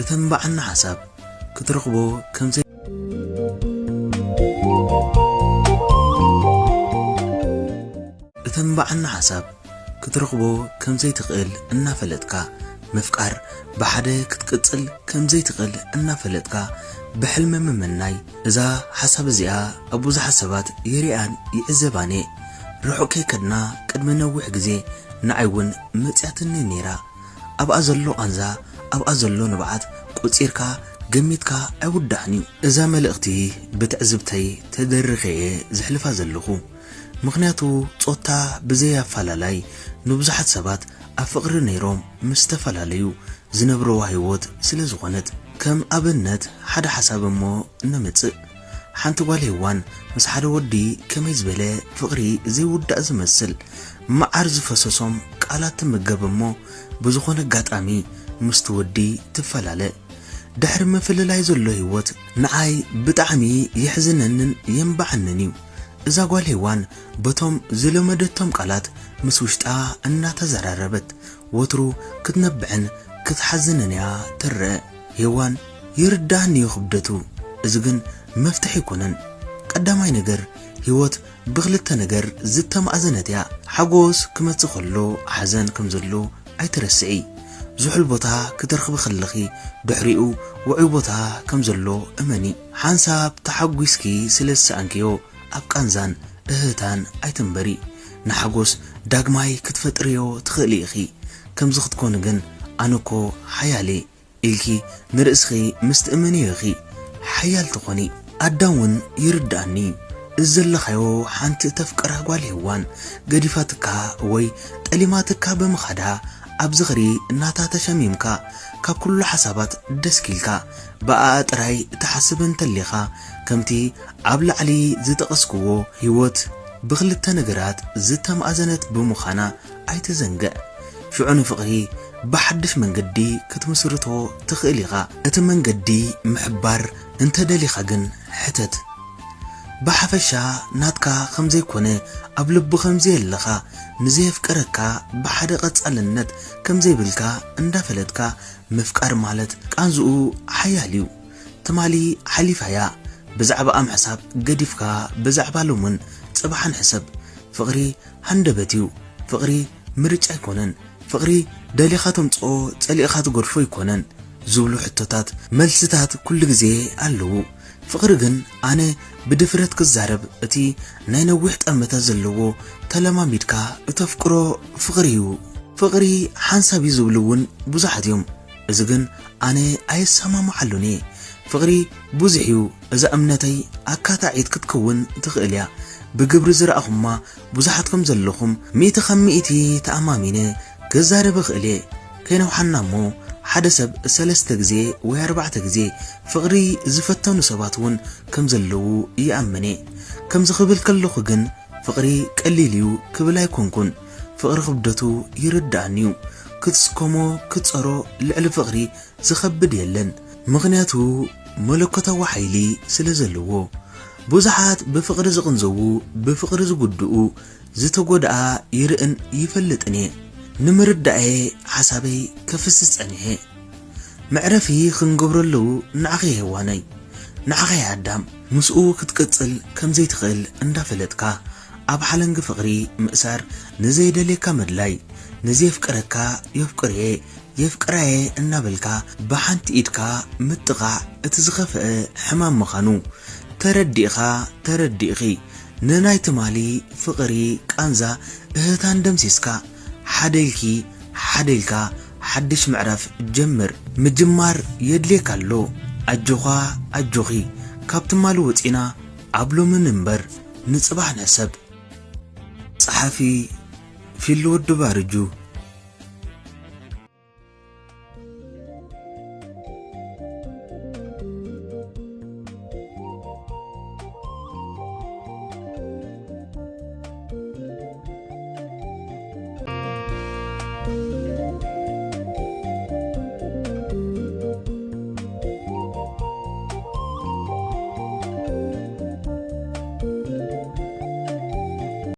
እተንባዓና ሓሳብ ክትረኽቦ ከምዘይ እተንባዓና ሓሳብ ክትረኽቦ ከምዘይትኽእል እናፈለጥካ፣ ምፍቃር ብሓደ ክትቅጽል ከምዘይትኽእል እናፈለጥካ፣ ብሕልሚ ምምናይ። እዛ ሓሳብ እዚኣ ኣብ ብዙሓት ሰባት ይሪኣን ይዕዘባን እየ። ርሑቕ ከይከድና ቅድሚ ነዊሕ ግዜ ንዓይ እውን መጽያትኒ ነይራ። ኣብኣ ዘሎ ቃንዛ፣ ኣብኣ ዘሎ ንብዓት ቆጺርካ ገሚትካ ኣይውዳእን እዩ። እዛ መልእኽቲ ብትዕዝብተይ ተደሪኸ እየ ዘሕልፋ ዘለኹ። ምኽንያቱ ጾታ ብዘይ ኣፈላላይ ንብዙሓት ሰባት ኣብ ፍቕሪ ነይሮም ምስ ተፈላለዩ ዝነብርዋ ህይወት ስለ ዝኾነት። ከም ኣብነት ሓደ ሓሳብ እሞ ነምጽእ። ሓንቲ ጓል ሄዋን ምስ ሓደ ወዲ ከመይ ዝበለ ፍቕሪ ዘይውዳእ ዝመስል መዓር ዝፈሰሶም ቃላት ትምገብ እሞ ብዝኾነ ኣጋጣሚ ምስቲ ወዲ ትፈላለ። ድሕሪ ምፍልላይ ዘሎ ህይወት ንዓይ ብጣዕሚ የሕዝነንን የንባዓንን እዩ። እዛ ጓል ሄዋን በቶም ዝለመደቶም ቃላት ምስ ውሽጣ እናተዘራረበት ወትሩ ክትነብዕን ክትሓዝንን እያ ትረአ። ሄዋን ይርዳእኒ እዩ ክብደቱ፣ እዚ ግን መፍትሒ ኣይኮነን። ቀዳማይ ነገር ህይወት ብኽልተ ነገር ዝተማእዘነት እያ። ሓጎስ ክመጽእ ከሎ ሓዘን ከም ዘሎ ኣይትረስዒ። ዝሑል ቦታ ክትረኽቢ ከለኺ ድሕሪኡ ውዑይ ቦታ ከም ዘሎ እመኒ። ሓንሳብ ተሓጒስኪ ስለ ዝሰኣንክዮ ኣብ ቃንዛን እህህታን ኣይትንበሪ። ንሓጎስ ዳግማይ ክትፈጥርዮ ትኽእሊ ኢኺ። ከምዚ ክትኮኒ ግን ኣነ እኮ ሓያል እየ ኢልኪ ንርእስኺ ምስ ትእምንዮ ኢኺ ሓያል ትኾኒ። ኣዳም እውን ይርድኣኒ እዩ። እዚ ዘለኻዮ ሓንቲ እተፍቅራ ጓል ሄዋን ገዲፋትካ ወይ ጠሊማትካ ብምኻዳ ኣብ ዝኽሪ ናታ ተሸሚምካ ካብ ኩሉ ሓሳባት ደስኪልካ ብኣኣ ጥራይ ትሓስብ እንተሊኻ ከምቲ ኣብ ላዕሊ ዝጠቐስክዎ ህይወት ብኽልተ ነገራት ዝተማእዘነት ብምዃና ኣይትዘንግዕ። ሽዑ ንፍቕሪ ብሓድሽ መንገዲ ክትምስርቶ ትኽእል ኢኻ። እቲ መንገዲ ምሕባር እንተደሊኻ ግን ሕተት። ብሓፈሻ ናትካ ከም ዘይኮነ ኣብ ልቡ ከም ዘየለኻ ንዘየፍቀረካ ብሓደ ቀጻልነት ከም ዘይብልካ እንዳፈለጥካ ምፍቃር ማለት ቃንዝኡ ሓያል እዩ። ትማሊ ሓሊፋ እያ። ብዛዕባኣ ምሕሳብ ገዲፍካ ብዛዕባ ሎምን ጽባሕን ሕሰብ። ፍቕሪ ሃንደበት እዩ። ፍቕሪ ምርጫ ኣይኮነን። ፍቕሪ ደሊኻ ተምጽኦ ጸሊእኻ ትገድፎ ኣይኮነን ዝብሉ ሕቶታት መልስታት ኩሉ ግዜ ኣለዉ። ፍቕሪ ግን ኣነ ብድፍረት ክዛረብ እቲ ናይ ነዊሕ ጠመተ ዘለዎ ተለማሚድካ እተፍቅሮ ፍቕሪ እዩ። ፍቕሪ ሓንሳብ እዩ ዝብሉ እውን ብዙሓት እዮም። እዚ ግን ኣነ ኣየሰማምዓሉን እየ። ፍቕሪ ብዙሕ እዩ። እዛ እምነተይ ኣካታዒት ክትከውን ትኽእል እያ። ብግብሪ ዝረኣኹማ ብዙሓት ከም ዘለኹም ሚእቲ ካብ ሚእቲ ተኣማሚነ ክዛረብ እኽእል እየ። ከይነውሓና እሞ ሓደ ሰብ ሰለስተ ግዜ ወይ ኣርባዕተ ግዜ ፍቕሪ ዝፈተኑ ሰባት እውን ከም ዘለዉ ይኣምን እየ። ከምዚ ክብል ከለኹ ግን ፍቕሪ ቀሊል እዩ ክብል ኣይኮንኩን። ፍቕሪ ክብደቱ ይርድኣኒ እዩ። ክትስከሞ ክትጸሮ ልዕሊ ፍቕሪ ዝኸብድ የለን። ምኽንያቱ መለኮታዊ ሓይሊ ስለ ዘለዎ። ብዙሓት ብፍቕሪ ዝቕንዘዉ፣ ብፍቕሪ ዝጉድኡ፣ ዝተጎድኣ ይርእን ይፈልጥን እየ። ንምርዳኤ ሓሳበይ ከፍስስ ጸኒሐ። መዕረፊ ክንገብረሉ ንዓኺ ሄዋነይ፣ ንዓኺ ኣዳም፣ ምስኡ ክትቅጽል ከም ዘይትኽእል እንዳፈለጥካ፣ ኣብ ሓለንጊ ፍቕሪ ምእሳር ንዘይደልየካ ምድላይ፣ ንዘየፍቅረካ የፍቅርየ፣ የፍቅራየ እናበልካ ብሓንቲ ኢድካ ምጥቓዕ እቲ ዝኸፍአ ሕማም ምዃኑ ተረዲእኻ፣ ተረዲእኺ፣ ንናይ ትማሊ ፍቕሪ ቃንዛ እህታን ደምሲስካ፣ ሓደ ኢልኪ፣ ሓደ ኢልካ ሓድሽ ምዕራፍ ጀምር። ምጅማር የድልየካ ኣሎ። ኣጆኻ፣ ኣጆኺ። ካብ ትማሊ ወጺና ኣብ ሎሚ ንንበር፣ ንጽባሕ ንሕሰብ። ጸሓፊ ፊል ወዲ ባርጁ።